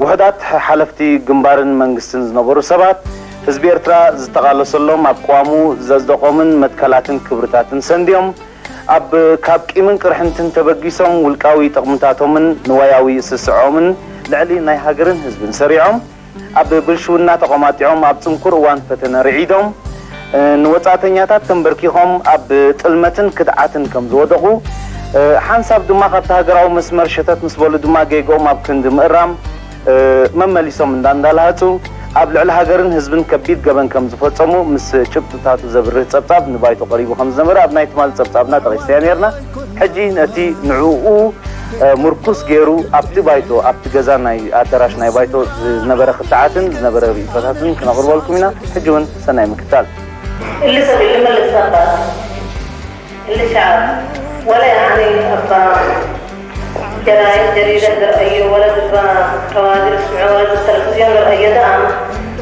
ውሑዳት ሓለፍቲ ግንባርን መንግስትን ዝነበሩ ሰባት፣ ህዝቢ ኤርትራ ዝተቓለሰሎም ኣብ ቅዋሙ ዘጽደቖምን መትከላትን ክብርታትን ሰንድዮም፣ ኣብ ካብ ቂምን ቅርሕንትን ተበጊሶም፣ ውልቃዊ ጥቕምታቶምን ንዋያዊ ስስዖምን ልዕሊ ናይ ሃገርን ህዝብን ሰሪዖም፣ ኣብ ብልሽውና ተቖማጢዖም፣ ኣብ ጽንኩር እዋን ፈተነ ርዒዶም፣ ንወጻእተኛታት ተንበርኪኾም ኣብ ጥልመትን ክድዓትን ከም ዝወደቑ፣ ሓንሳብ ድማ ካብቲ ሃገራዊ መስመር ሸተት ምስ በሉ ድማ ጌግኦም ኣብ ክንዲ ምእራም፣ መመሊሶም እንዳ እንዳላሃጹ ኣብ ልዕሊ ሃገርን ህዝብን ከቢድ ገበን ከም ዝፈጸሙ ምስ ጭብጥታቱ ዘብርህ ጸብጻብ ንባይቶ ቀሪቡ ከም ዝነበረ ኣብ ናይ ትማሊ ጸብጻብና ጠቒስናዮ ነርና። ሕጂ ነቲ ንዕኡ ምርኩስ ገይሩ ኣብቲ ባይቶ፣ ኣብቲ ገዛ ናይ ኣዳራሽ ናይ ባይቶ ዝነበረ ክትዓትን ዝነበረ ርእይቶታትን ክነቕርበልኩም ኢና። ሕጂ እውን ሰናይ ምክትታል። اللي سبي اللي ملك سبا اللي شعب ولا يعني أبا جرايد جريدة درأيه ولا دبا كوادر اسمعوا ولا بالتلفزيون درأيه دعم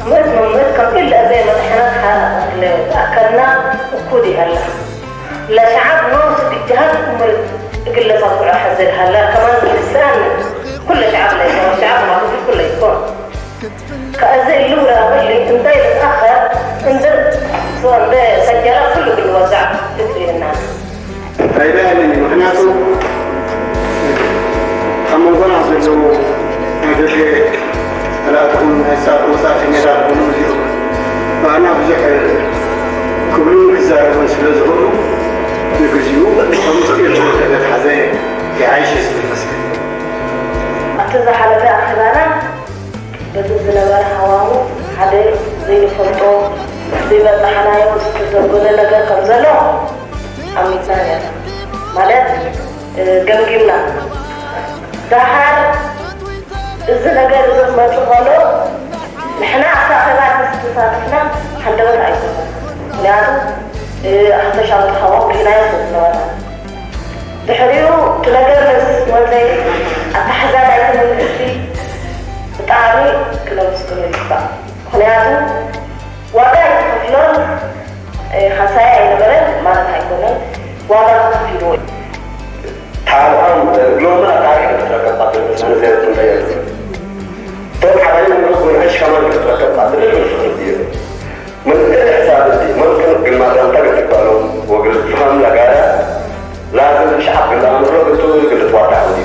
مت من مت كم إلا زي ما تحنا أكلنا وكودي هلا لا شعب نوس بالجهات أمر قلة صفعة حزر هلا كمان إنسان كل شعب لا يكون شعب ما في كل يكون ከዚ እሉ ራበሊ እንታይ ዝኣኸር እንድር እንደ ሰጀራ ኩሉ ግልወዛዕ ትትልና ኣይበሃልን እዩ። ምክንያቱ ኣብ መንጎና ዘለዉ ናይ ደገ ጸላእቲ ኹን ናይ ሳ- ወጻእተኛታት ኹኑ እዚኦም ንዓና ብዙሕ ክብሉን ክዛረቡን ስለ ዝኽእሉ ንግዚኡ ከም ምስጢር ዝተሓዘ ይዓይሽ ዝብል መስለኒ። ኣብቲ ዝሓለፈ ኣኼባና በቲ ዝነበረ ሃዋሁ ሓደ ዘይንፈልጦ ዘይበጻሕናዮ ዝተዘንጎለ ነገር ከም ዘሎ ኣሚትና ነርና ማለት ገምጊምና። ደሓር እዚ ነገር እዚ ክመጽእ ከሎ ንሕና ኣብቲ ኣኼባ ተሳቲፍና ሃንደበት ኣይኮነን። ምኽንያቱ ኣተሻወት ሃዋሁ ርኢናዮ ስለ ዝነበርና። ድሕሪኡ እቲ ነገር ምስ ወፀ ኣተሓዛ ናይቲ መንግስቲ ብጣዕሚ ክነመስግኖ ይግባእ። ምኽንያቱ ዋጋ ኣይተኸፍሎን ሓሳይ ኣይነበረን ማለት ኣይኮነን፣ ዋጋ ተኸፊልዎ እዩ። ታብዓም ሎማ ታሪክ ተረከባ ተነሳነ ዘይረትም ተየር ቶም ሓባይ ምሩቅ ምንዕሽ ከማን ተረከባ ተደል ፍርፍር እዩ። من غير حساب دي ممكن قلنا دم تقدر بالو وقلت فهم لقايا لازم الشعب قلنا مرة بتقول قلت واقع ودي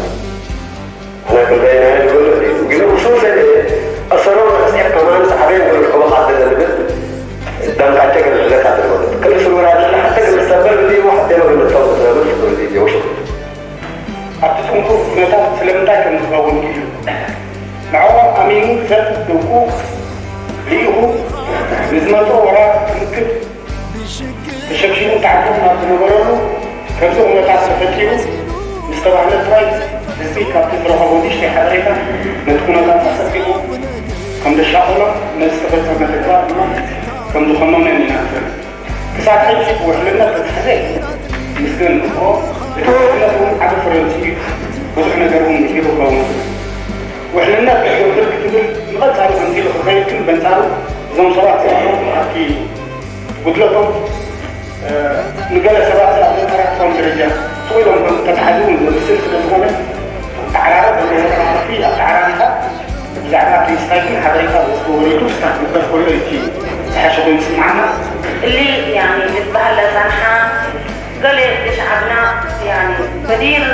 أنا كنت هنا يقول لي قلنا وشو سنة أصلوا نفسي كمان صعبين قلت كم حد اللي بس دم قاعد تقدر لك هذا الوقت كل شو راجع حتى قلت سبب لي واحد ما قلت طول سبب شو قلت لي وشو ኣብቲ ጽንኩር ኩነታት ስለምንታይ ከም ዝኸውን ክኢሉ፣ ንዕኦም ኣሚኑ ሰብ ደቁ ልኢኹ ንዝመጽኦ ወራር ክምክት ተሸብሺቡ ተዓጢቑ ናብ ዝነበረሉ ከምዚ ኩነታት ተፈጢሩ ምስ ተባህለ ጥራይ ህዝቢ ካብቲ ዝረኸቦ ንእሽተይ ሓበሬታ ነቲ ኩነታት ኣጸቢቑ ከም ዘሻቐሎ ነቲ ዝተፈጸመ ተግባር ድማ ከም ዝኾኖምን ኢና ንፈልጥ። ክሳብ ሕጂ ውሕልነት ተታሕዘ ይመስገን ንግሆ እቲ ውሕልነት እውን ዓቢ ፍረ ኣምጺኡ እዩ። ብዙሕ ነገር እውን ምሂሩ ክኸውን ይኽእል። ውሕልነት ክትወርድ ክትብል ንቐጻሊ ከምዚ ኢሉ ክኸይድ ግን በንጻሩ እዞም ሰባት እዚኣቶም ኣብቲ ጉድለቶም ንገለ ሰባት ኣብ መጠራርቶም ደረጃ ስቕ ኢሎም ከም ዝተታሕዙ እውን ዘምስል ስለ ዝኾነ ኣተዓራረብ ዘለዎ መራኽቢ ኣተዓራሪኻ ብዛዕባ እቲ ስታይክን ሓበሬታ ወስዶ ወሪዱ ስታፍ ክግበር ከሎ እዩ እቲ ዝሓሸ ኮይኑ ዝስምዓና። እሊ ያኒ ልትበሃል ለጸንሓ ገለ ልሽዓብና ያኒ በዲር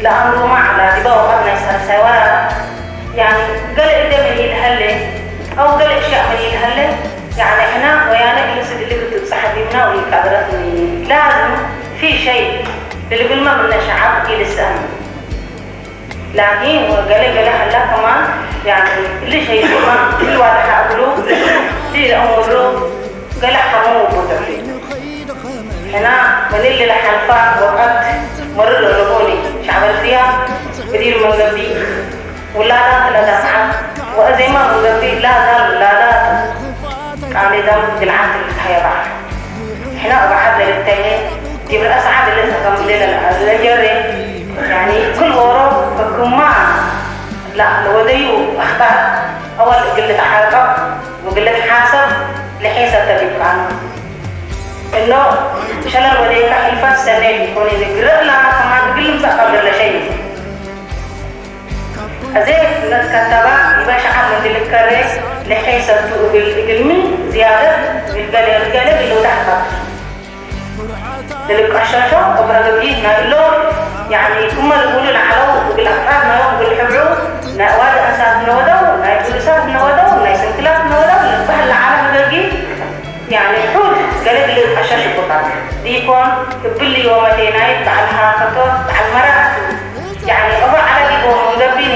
ለኣምሩማ ዓላ ዲባ ወቐት ናይ ሳልሳይ ወራ ያኒ ገለ እደ መን ይልሀለ ኣው ገለ እሻእ መን ይልሀለ ያኒ ሕና ወያነ ኢሉ ስግሊ ክትብጻሕ ዲምና ወይ ቀድረት ላዝም ፊ ሸይ ልልግልማ ምነ ሸዓብ ኢልስአን። ላኪን ገለ ገለ ሀላ ከማን ያኒ እሊ ሸይ ድማ እሊ ዋድሓ እግሉ እሊ ለአሙሩ ገለ ሓሙ ውቡጥ ሕና መን እሊ ለሓልፋ ወቀት መርር ለለቦኒ ሻዕበልፍያ ብዲር መንገዲ ውላዳ ክለዳስዓት ወእዜማ መንገዲ ላዛል ውላዳ ቃሌዳም ግልዓት ልትሃየባዕ ሕና እባዓት ለልተሄ ዲብረ አስዓድ ለሰከምሌ ለጀሬ ያኒ ክል ኦሮ ህክማ ለወደዩ አኽጣር አወል እግል ልትዓቀብ ወእግል ልትሓሰብ ለሒሰብ ተቢብካኑ እኖ ሸለል ወደይካ ሒልፋት ሰኔ ሊኮኒ ንግረእ ላና ከማን እግል ልምጻእ ቀብር ለሸይ አዜ እነት ከተባ ከሬ ለሐይ ሰቱ እግል እግልሚ ዝያደት እግል ገለ እግል ገለ እግል ወዳሕ ባት። ለልቃሻሾ እብረ በጊ ናይሎ ያኒ ኩመ ልቡሉ ለዓለው እግል ኣፍራድ ናዮ እግል ሕብዑ ናይ ኣዋልድ ኣንሳት ነወደው ናይ ቱልሳት ነወደው ናይ ስንክላት ነወደው ልባህል ለዓለ በጊ ያኒ ሑድ ገለ ግል ልቃሻሽ ይቆጣል ዲኮን እብል ወመቴ ናይ በዓል ሃከቶ በዓል መራት ያኒ እባ ዓለ ዲቦ መንገቢኒ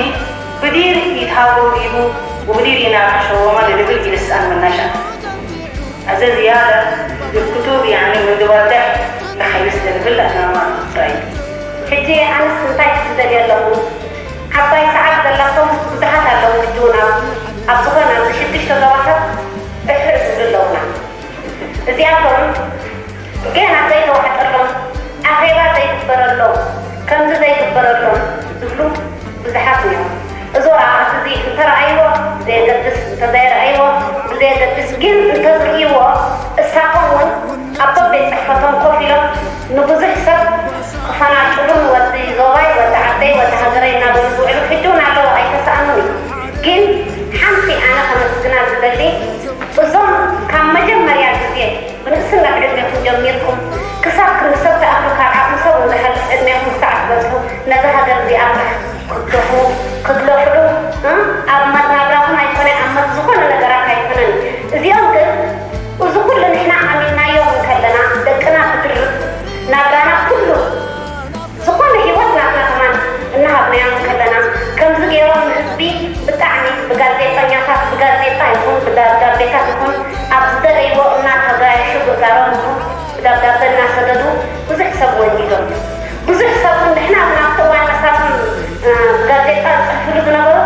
ብዲር ይትሃጎ ዲቡ ወብዲር ይናቃሸ ወመ ልብል ይልስኣን መናሻ። ኣዘ ዝያዳ ዝክቱብ ያኒ ምንድባዳሕ ንሓይስ ለልብል ኣናማ ራይ። ሕጂ ኣነስ እንታይ ክስደድ ኣለኹ? ዓባይ ሰዓት ዘላቶም ብዙሓት ኣለዉ። ሕጂ እውን ኣብ ኣብ ዝኾነ ኣብዚ ሽዱሽተ ዞባታት እሕዕ ዝብሉ ኣለዉና። እዚኣቶም ገና ዘይተዋሕጠሎም ኣኼባ ዘይግበረሎም ከምዚ ዘይግበረሎም ዝብሉ ብዙሓት እዮም። እዚ ወረቓቕቲ እዚ እንተረኣይዎ ብዘየገድስ እንተዘይረኣይዎ ብዘየገድስ ግን እንተዝርእይዎ እሳቶም እውን ኣብ በቤት ጽሕፈቶም ኮፍ ኢሎም ንብዙሕ ሰብ ክፈናጭሉን ወዲ ዞባይ ወዲ ዓደይ ወዲ ሃገረይ እናበሉ ዝውዕሉ ሕጂ እውን ኣለዉ ኣይተሰኣኑን እዩ። ግን ሓንቲ ኣነ ከመስግና ዝደሊ እዞም ካብ መጀመርያ ግዜ ብንእስነት ዕድሜኹም ጀሚርኩም ክሳብ ክንዲ ሰብ ትኣኽሉ ካብ ዓቕሚ ሰብ እውን ዝሓልፍ ዕድሜኹም ክሳዕ ትበጽሑ ነዛ ሃገር እዚኣ ስራሕ ክትደኽሙ ክትለፍዑ ኣብ መናብራኹም ኣይኮነ ኣብ መት ዝኾነ ነገራት ኣይኮነን። እዚኦም ግን እዚ ኩሉ ንሕና ኣሚንናዮም እንከለና ደቅና ክትርፍ ናብራና ኩሉ ዝኾነ ህይወት ናትና ከማን እናሃብናዮም ከለና ከምዚ ገይሮም ንህዝቢ ብጣዕሚ ብጋዜጠኛታት ብጋዜጣ ይኹን ብዳብዳቤታት ይኹን ኣብ ዝደለይዎ እናተጋየሹ ብእጋሮም ይኹን ብደብዳበ እናሰደዱ ብዙሕ ሰብ ወንጊዶም ብዙሕ ሰብ እውን ንሕና እውን ኣብቲ እዋን መሳቶም ብጋዜጣ ዝፅሕፍሉ ዝነበሩ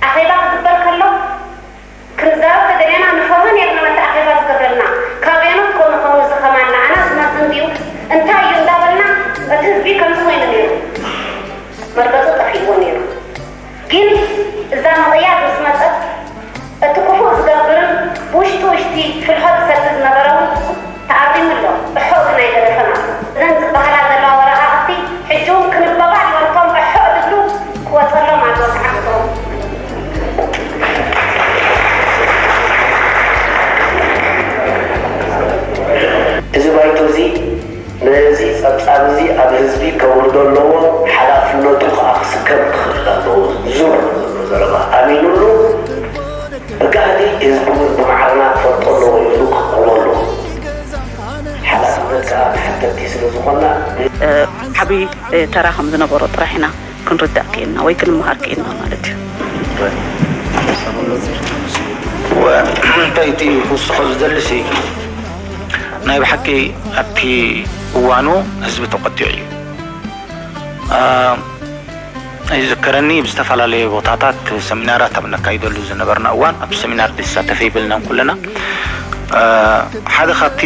ኣኼባ ክግበር ከሎ ክንዛረብ ተደልየና ንፈርሆ ነርና ነቲ ኣኼባ ዝገብረልና ካበየኖት ኮኑ ኾኑ እዚ ኸማን ንዓና ዝመዝን ድዩ እንታይ እዩ እንዳበልና እቲ ህዝቢ ከምዚ ኮይኑ ነይሩ መርገጹ ጠፊእዎ ነይሩ ግን እዛ ምቕያር ምስ መጸት እቲ ክፉእ ዝገብርን ውሽጢ ውሽጢ ፍልሖ ዝሰቲ ዝነበረ እውን ተኣሪሙ ኣሎ። እሖ ግን ኣይገደፈን ኣሎ። እዘን ዝበሃላ ዘለዋ ወረቓቕቲ ሕጂ እውን ክንበባ ድበልቶም እሖ ዝብሉ ክወፀሎም ኣሎ ተዓግቶም። እዚ ባይቶ እዚ ነዚ ጸብጻብ እዚ ኣብ ህዝቢ ከውርዶ ኣለዎ፣ ሓላፍነቱ ከኣ ክስከም ክኽእል ኣለዎ ዝብሎ ዘሎ ዘረባ ኣሚኑሉ ብጋህዲ ህዝቢ እውን ብማዕርና ክፈልጦ ኣለዎ ኢሉ ክቅርቦ ኣለዎ። ሓላፍነት ከኣ ተሓተቲ ስለ ዝኾንና ብ። ዓቢ ተራ ከም ዝነበሮ ጥራሕ ኢና ክንርዳእ ክኢልና ወይ ክንመሃር ክኢልና ማለት እዩ። እንታይ እቲ ክውስኾ ዝደልሲ ናይ ብሓቂ ኣብቲ እዋኑ ህዝቢ ተቆጢዑ እዩ። ይዝከረኒ ብዝተፈላለየ ቦታታት ሰሚናራት ኣብ ነካይደሉ ዝነበርና እዋን ኣብቲ ሰሚናር ዝሳተፈ ይብልናን ኩለና ሓደ ካብቲ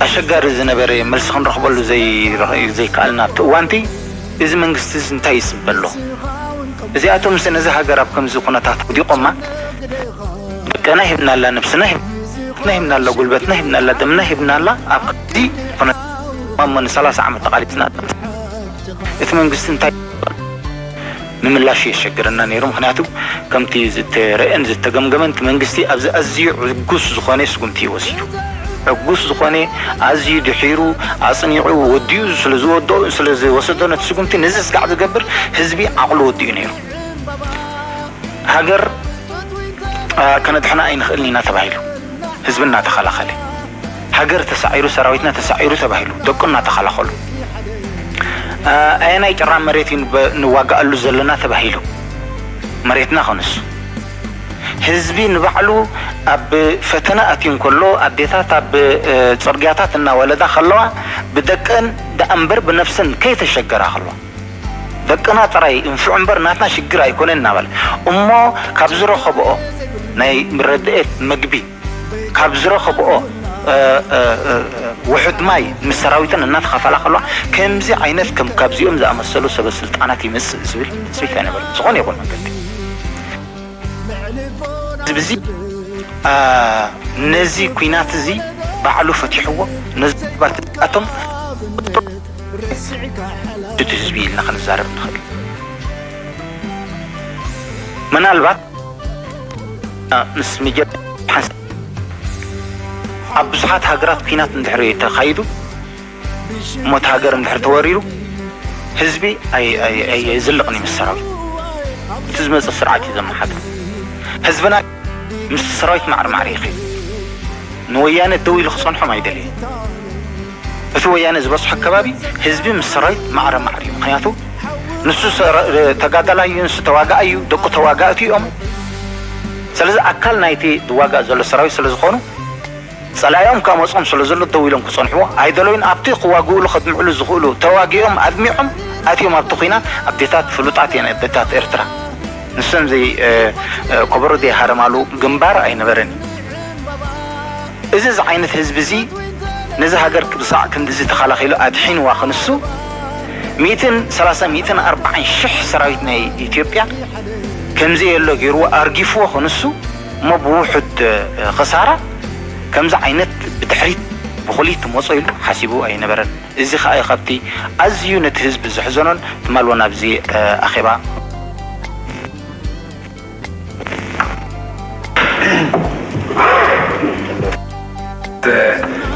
ኣሸጋሪ ዝነበረ መልሲ ክንረኽበሉ ዘይከኣልና ኣብቲ እዋንቲ እዚ መንግስቲ እዚ እንታይ ይፅበ ኣሎ እዚኣቶም ስ ነዚ ሃገር ኣብ ከምዚ ኩነታት ወዲቆማ ደቅና ሂብናላ ነብስና ሂብና ሂብናላ ጉልበትና ሂብናላ ደምና ሂብናላ ኣብ ከምዚ ኩነታት ማሞ ንሰላሳ ዓመት ተቃሊስና እቲ መንግስቲ እንታይ ንምምላሽ የሸግረና ነይሩ ምክንያቱ ከምቲ ዝተረአን ዝተገምገመን እቲ መንግስቲ ኣብዚ ኣዝዩ ዕጉስ ዝኾነ ስጉምቲ እዩ ወሲዱ ዕጉስ ዝኾነ ኣዝዩ ድሒሩ ኣፅኒዑ ወዲኡ ስለዝወደኦ ስለዝወሰዶ ነቲ ስጉምቲ ነዚ ስጋዕ ዝገብር ህዝቢ ዓቕሉ ወዲኡ ነይሩ ሃገር ከነድሕና ኣይንኽእልን ኢና ተባሂሉ ህዝቢ እናተኸላኸለ ሃገር ተሳዒሩ ሰራዊትና ተሳዒሩ ተባሂሉ ደቁ እናተኸላኸሉ ኣየናይ ጭራ መሬት እዩ ንዋጋኣሉ ዘለና ተባሂሉ መሬትና ከንሱ ህዝቢ ንባዕሉ ኣብ ፈተነ ኣትዩ እንከሎ ኣዴታት ኣብ ፅርግያታት እናወለዳ ከለዋ ብደቀን ደኣ እምበር ብነፍሰን ከይተሸገራ ከለዋ ደቅና ጥራይ እንፍዑ እምበር ናትና ሽግር ኣይኮነን እናበለ እሞ ካብ ዝረኸብኦ ናይ ረድኤት መግቢ ካብ ዝረኸብኦ ውሑድ ማይ ምስ ሰራዊተን እናተኸፈላ ከለዋ ከምዚ ዓይነት ከም ካብዚኦም ዝኣመሰሉ ሰበ ስልጣናት ይመፅእ ዝብል ትፅቢት ኣይነበረ ዝኾነ ይኹን መንገዲ ህዝቢ እዚ ነዚ ኲናት እዚ ባዕሉ ፈቲሕዎ ነዚ ባት ኣቶም እቲ ህዝቢ ኢልና ክንዛረብ ንኽእል ምናልባት ምስ ምጀ-፣ ሓንስ-፣ ኣብ ብዙሓት ሃገራት ኲናት እንድሕር ተኻይዱ፣ እሞ እቲ ሃገር እንድሕር ተወሪሩ፣ ህዝቢ ኣይ-፣ ኣይ-፣ ኣይ-፣ ኣይዝልቕን እዩ ምስ ሰራዊት። እቲ ዝመጽእ ስርዓት እዩ ዘመሓድሮ። ህዝብና ምስ ሰራዊት ማዕረ ማዕረ ይኸይድ። ንወያነ ደው ኢሉ ክጸንሖም ኣይደልይን። እቲ ወያነ ዝበጽሖ ከባቢ ህዝቢ ምስ ሰራዊት ማዕረ ማዕረ እዩ። ምኽንያቱ ንሱ ሰራ-፣ ተጋዳላይ እዩ፣ ንሱ ተዋጋኣይ እዩ፣ ደቁ ተዋጋእቲ እዮም። ስለዚ ኣካል ናይቲ ዝዋጋእ ዘሎ ሰራዊት ስለ ዝኾኑ፣ ጸላኢኦም ከመጾም ስለ ዘሎ ደው ኢሎም ክጸንሕዎ ኣይደለዩን። ኣብቲ ክዋግኡሉ ከድምዕሉ ዝኽእሉ ተዋጊኦም ኣድሚዖም ኣትዮም ኣብቲ ኲናት ኣዴታት ፍሉጣት እየን፣ ኣዴታት ኤርትራ። ንሰን ዘይ-፣ እ፣ እ፣ ኮበሮ ዘይሃረማሉ ግንባር ኣይነበረን። እዚ፣ እዚ ዓይነት ህዝቢ እዚ ነዚ ሃገር ክሳዕ ክንድዚ ተኸላኺሉ ኣድሒንዋ ክንሱ፣ ሚእትን ሰላሳ ሚእትን ኣርባዓን ሽሕ ሰራዊት ናይ ኢትዮጵያ ከምዚ የሎ ገይርዎ ኣርጊፍዎ ክንሱ፣ እሞ ብውሑድ፣ እ፣ ኽሳራ ከምዚ ዓይነት ብድሕሪት ብኹሊት ትመጾ ኢሉ ሓሲቡ ኣይነበረን። እዚ ኸኣ እዩ ካብቲ ኣዝዩ ነቲ ህዝቢ ዘሕዘኖን ትማል እውን ኣብዚ፣ እ፣ ኣኼባ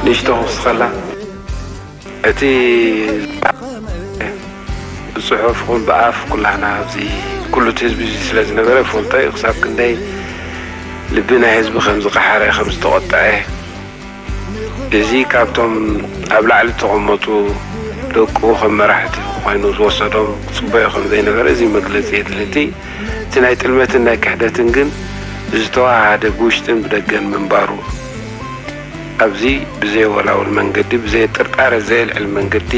ንእሽቶ ክውስኸላ፣ እቲ ብጽሑፍ ኹን ብኣፍ ኩላህና ኣብዚ ኩሉ እቲ ህዝቢ እዚ ስለ ዝነበረ ይፈልጦ እዩ፣ ክሳብ ክንደይ ልቢ ናይ ህዝቢ ከም ዝቐሓረ፣ ከም ዝተቖጠዐ። እዚ ካብቶም ኣብ ላዕሊ ዝተቐመጡ ደቁ ከም መራሕቲ ኮይኑ ዝወሰዶም ክጽበዮ ከም ዘይነበረ እዚ መግለጺ የድሊ። እቲ፣ እቲ ናይ ጥልመትን ናይ ክሕደትን ግን ዝተዋሃሃደ ብውሽጥን ብደገን ምንባሩ፣ ኣብዚ ብዘየወላውል መንገዲ፣ ብዘየጥርጣረ ዘየልዕል መንገዲ፣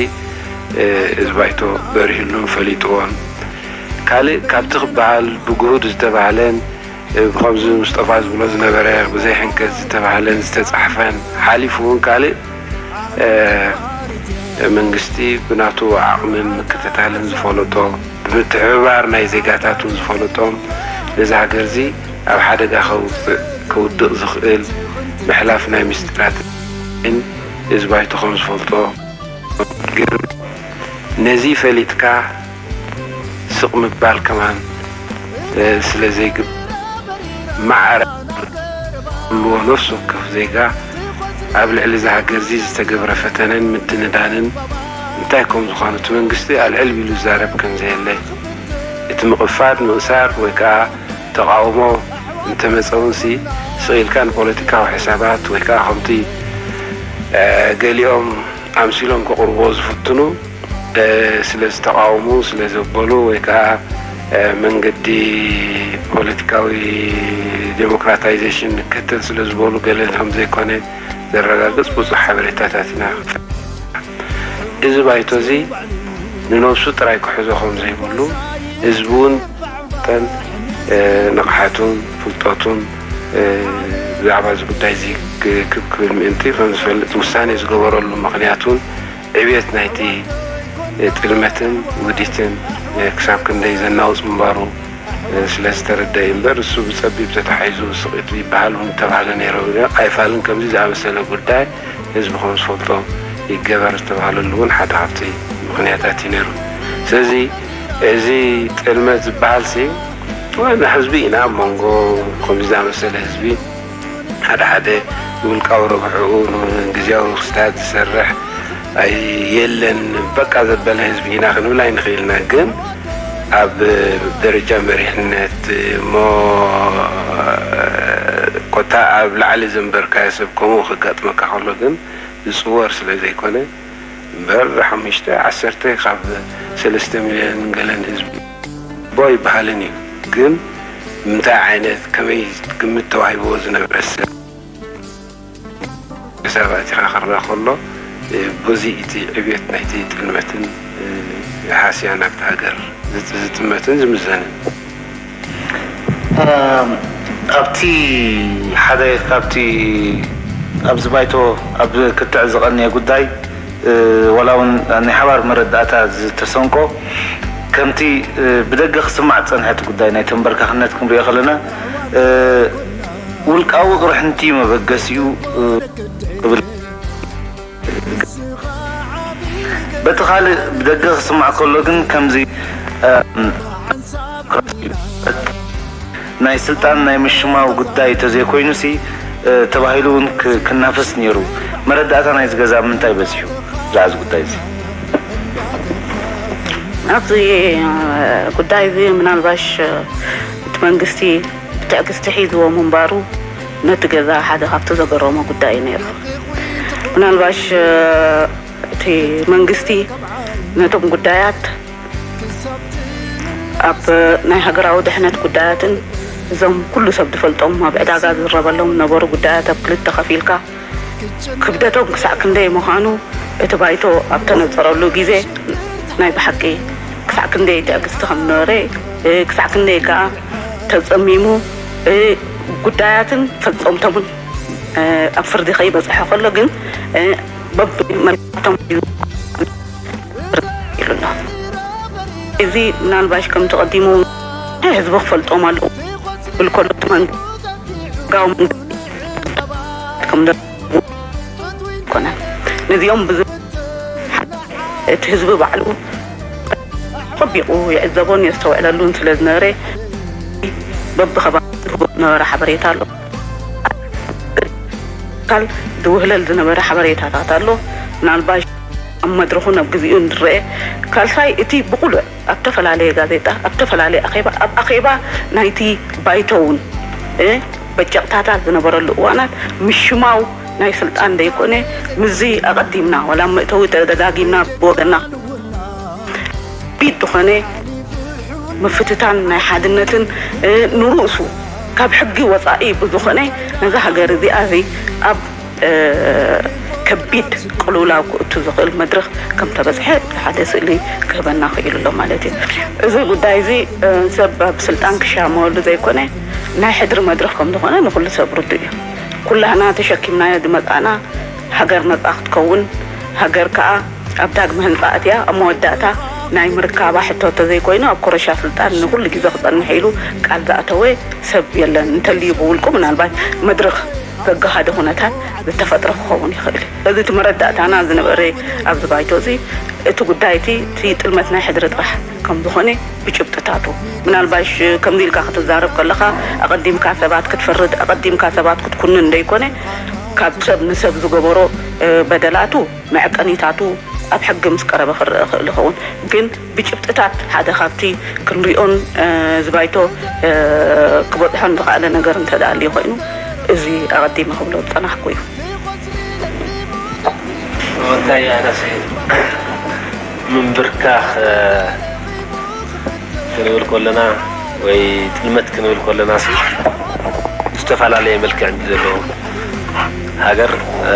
እ፣ እዚ ባይቶ በሪህሉን ፈሊጥዎን። ካልእ ካብቲ ክበሃል ብግሁድ ዝተባህለን፣ እ፣ ብኸምዚ ሙስጠፋ ዝብሎ ዝነበረ ብዘይ ሕንከት ዝተባህለን ዝተጻሕፈን፣ ሓሊፉ እውን ካልእ፣ እ፣ መንግስቲ ብናቱ ዓቕምን ምክትታልን ዝፈለጦ፣ ብምትሕብባር ናይ ዜጋታቱ ዝፈለጦም፣ ነዚ ሃገር እዚ ኣብ ሓደጋ ከውጽእ፣ ከውድቕ ዝኽእል ምሕላፍ ናይ ምስጢራት እዚ ባይቶ ከም ዝፈልጦ ገይሩ። ነዚ ፈሊጥካ ስቕ ምባል ከማን፣ እ፣ ስለ ዘይግብ-፣ ማዕረ ክህልዎ ነፍሲ ወከፍ ዜጋ ኣብ ልዕሊ እዚ ሃገር እዚ ዝተገብረ ፈተነን ምድንዳንን እንታይ ከም ዝኾነ እቲ መንግስቲ ኣልዕል ቢሉ ዝዛረብ ከም ዘየለ፣ እቲ ምቕፋድ፣ ምእሳር ወይ ከዓ ተቓውሞ እንተመጸ እውን ሲ ስቕ ኢልካ ንፖለቲካዊ ሕሳባት ወይ ከዓ ከምቲ፣ እ፣ ገሊኦም ኣምሲሎም ከቕርብዎ ዝፍትኑ፣ እ፣ ስለ ዝተቓወሙ፣ ስለ ዘበሉ ወይ ከዓ፣ እ፣ መንገዲ ፖለቲካዊ ዴሞክራታይዜሽን ንከተል ስለ ዝበሉ ገለ ከም ዘይኮነ ዘረጋግጽ ብዙሕ ሓበሬታታት ኢና። እዚ ባይቶ እዚ ንነብሱ ጥራይ ክሕዞ ከም ዘይብሉ፣ ህዝቢ እውን መጠን፣ እ፣ ንቕሓቱን ፍልጠቱን፣ እ፣ ብዛዕባ እዚ ጉዳይ እዚ ክ-፣ ክብ ክብል ምእንቲ ከም ዝፈልጥ ውሳኔ ዝገበረሉ ምኽንያት እውን ዕብየት ናይቲ፣ እ፣ ጥልመትን ውዲትን፣ እ፣ ክሳብ ክንደይ ዘናውጽ ምንባሩ፣ እ፣ ስለ ዝተረደአ እዩ እምበር፣ እሱ ብጸቢብ ተታሒዙ ስቕ ኢሉ ይበሃል እውን ምተባህለ ነይሩ። ኣይፋልን ከምዚ ዝኣመሰለ ጉዳይ ህዝቢ ከም ዝፈልጦ ይገበር ዝተባህለሉ እውን ሓደ ካብቲ ምኽንያታት እዩ ነይሩ። ስለዚ እዚ ጥልመት ዝበሃልሲ ንሕዝቢ ኢና ኣብ መንጎ ከምዚ ዝኣመሰለ ህዝቢ ሓደ ሓደ ንውልቃዊ ረብሕኡ ንግዝያዊ ክስታት ዝሰርሕ ኣይ-፣ የለን በቃ ዘበለ ህዝቢ ኢና ክንብል ኣይንኽእልና። ግን ኣብ ደረጃ መሪሕነት እሞ ኮታ ኣብ ላዕሊ ዘንበርካዮ ሰብ ከምኡ ከጋጥመካ ከሎ ግን ዝጽወር ስለ ዘይኮነ እምበር ሓሙሽተ ዓሰርተ ካብ ሰለስተ ሚልዮን ገለን ህዝቢ ቦ ይበሃልን እዩ። ግን እንታይ ዓይነት ከመይ ግምት ተዋሂብዎ ዝነበረ ሰብ ክሳብ ኣእቲኻ ክረኣ ከሎ፣ እ፣ በዚ እቲ ዕብየት ናይቲ ጥልመትን፣ እ፣ ሃስያ ናብቲ ሃገር ዝጥ-፣ ዝጥመትን ዝምዘንን። እም፣ ኣብቲ ሓደ ካብቲ ኣብዚ ባይቶ ኣብ ክትዕ ዝቐነየ ጉዳይ፣ እ፣ ዋላ እውን ናይ ሓባር መረዳእታ ዝተሰንቆ፣ ከምቲ፣ እ፣ ብደገ ክስማዕ ዝጸንሐ እቲ ጉዳይ ናይ ተንበርካኽነት ክንሪኦ ከለና፣ እ፣ ውልቃዊ ቅርሕንቲ መበገሲኡ፣ እ፣ እብል። በቲ ካልእ ብደገ ክስማዕ ከሎ ግን ከምዚ፣ እ፣ ናይ ስልጣን ናይ ምሽማው ጉዳይ ተዘይኮይኑሲ፣ እ፣ ተባሂሉ እውን ክ-፣ ክናፈስ ነይሩ። መረዳእታ ናይዚ ገዛ ምንታይ በዚሑ ብዛዕባ እዚ ጉዳይ እዚ? ኣብዚ፣ እ፣ ጉዳይ እዚ ምናልባሽ፣ እ፣ እቲ መንግስቲ ብትዕግስቲ ሒዝዎ ምንባሩ ነቲ ገዛ ሓደ ካብቲ ዘገረሞ ጉዳይ እዩ ነይሩ። ምናልባሽ፣ እ፣ እቲ መንግስቲ ነቶም ጉዳያት ኣብ ናይ ሃገራዊ ድሕነት ጉዳያትን እዞም ኩሉ ሰብ ዝፈልጦም ኣብ ዕዳጋ ዝዝረበሎም ዝነበሩ ጉዳያት ኣብ ክልተ ከፊልካ ክብደቶም ክሳዕ ክንደይ ምዃኑ እቲ ባይቶ ኣብ ተነጸረሉ ግዜ ናይ ብሓቂ ክሳዕ ክንደይ ትዕግስቲ ከም ዝነበረ፣ እ፣ ክሳዕ ክንደይ ከኣ ተጸሚሙ፣ እ፣ ጉዳያትን ፈጸምቶምን፣ እ፣ ኣብ ፍርዲ ከይበጽሐ ከሎ ግን፣ እ፣ በብመልክቶም ኢሉ ኣሎ። እዚ ምናልባሽ ከምቲ ቀዲሙ ህዝቢ ክፈልጦም ኣለዎ ክብል ከሎ እቲ መንግስቲ ሕጋዊ መንግስቲ ከም ዘ-፣ ኣይኮነን። ነዚኦም ብዙ እቲ ህዝቢ ባዕሉ ጸቢቑ ይዕዘቦን የስተውዕለሉን ስለ ዝነበረ በብኸባቢ ዝህቦ ዝነበረ ሓበሬታ ኣሎ። ካል ዝውህለል ዝነበረ ሓበሬታታት ኣሎ። ምናልባሽ ኣብ መድረኹ ናብ ግዜኡ እንረአ። ካልሳይ እቲ ብቑሉዕ ኣብ ተፈላለየ ጋዜጣ፣ ኣብ ተፈላለየ ኣኼባ፣ ኣብ ኣኼባ ናይቲ ባይቶ እውን፣ እ፣ በጨቕታታት ዝነበረሉ እዋናት ምሽማው ናይ ስልጣን ዘይኮነ፣ ምስዚ ኣቐዲምና ዋላ መእተዊ ተደጋጊምና ብወገንና ቢድ ዝኾነ ምፍትታን ናይ ሓድነትን፣ እ፣ ንርእሱ ካብ ሕጊ ወጻኢ ብዝኾነ ነዛ ሃገር እዚኣ እዚ ኣብ፣ እ፣ ከቢድ ቅልውላው ክእቱ ዝኽእል መድረኽ ከም ተበጽሐ ሓደ ስእሊ ክህበና ክኢሉ ኣሎ ማለት እዩ። እዚ ጉዳይ እዚ፣ እ፣ ሰብ ኣብ ስልጣን ክሻመወሉ ዘይኮነ ናይ ሕድሪ መድረኽ ከም ዝኾነ ንኹሉ ሰብ ርዱእ እዩ። ኩላህና ተሸኪምናዮ ዝመጻእና ሃገር ነጻ ክትከውን፣ ሃገር ከኣ ኣብ ዳግመ ህንጻ ኣትያ ኣብ መወዳእታ ናይ ምርካባ ሕቶ እንተዘይኮይኑ ኣብ ኮረሻ ስልጣን ንኹሉ ግዜ ክጸንሕ ኢሉ ቃል ዝኣተወ ሰብ የለን። እንተልዩ ብውልቁ ምናልባት መድረኽ ዘገሃደ ኩነታት ዝተፈጥረ ክኸውን ይኽእል እዩ። እዚ እቲ መረዳእታና ዝነበረ ኣብዚ ባይቶ እዚ እቲ ጉዳይ እቲ፣ እቲ ጥልመት ናይ ሕድሪ ጥራሕ ከም ዝኾነ ብጭብጥታቱ፣ ምናልባሽ ከምዚ ኢልካ ክትዛረብ ከለኻ ኣቐዲምካ ሰባት ክትፈርድ፣ ኣቐዲምካ ሰባት ክትኩንን ዘይኮነ፣ ካብ ሰብ ንሰብ ዝገበሮ፣ እ፣ በደላቱ መዕቀኒታቱ ኣብ ሕጊ ምስ ቀረበ ክረአ ይኽእል ይኸውን። ግን ብጭብጥታት ሓደ ካብቲ ክንሪኦን፣ እ፣ እዚ ባይቶ፣ እ፣ ክበጽሖን ዝኸኣለ ነገር እንተ ደኣ ኣልዩ ኮይኑ፣ እዚ ኣቐዲመ ክብሎ ዝጸናሕኩ እዩ። እንታይ ኣነሰ ምንብርካኽ፣ እ፣ ክንብል ከለና ወይ ጥልመት ክንብል ከለና ሲ ዝተፈላለየ መልክዕ እንዲ ዘለዎ ሃገር፣ እ፣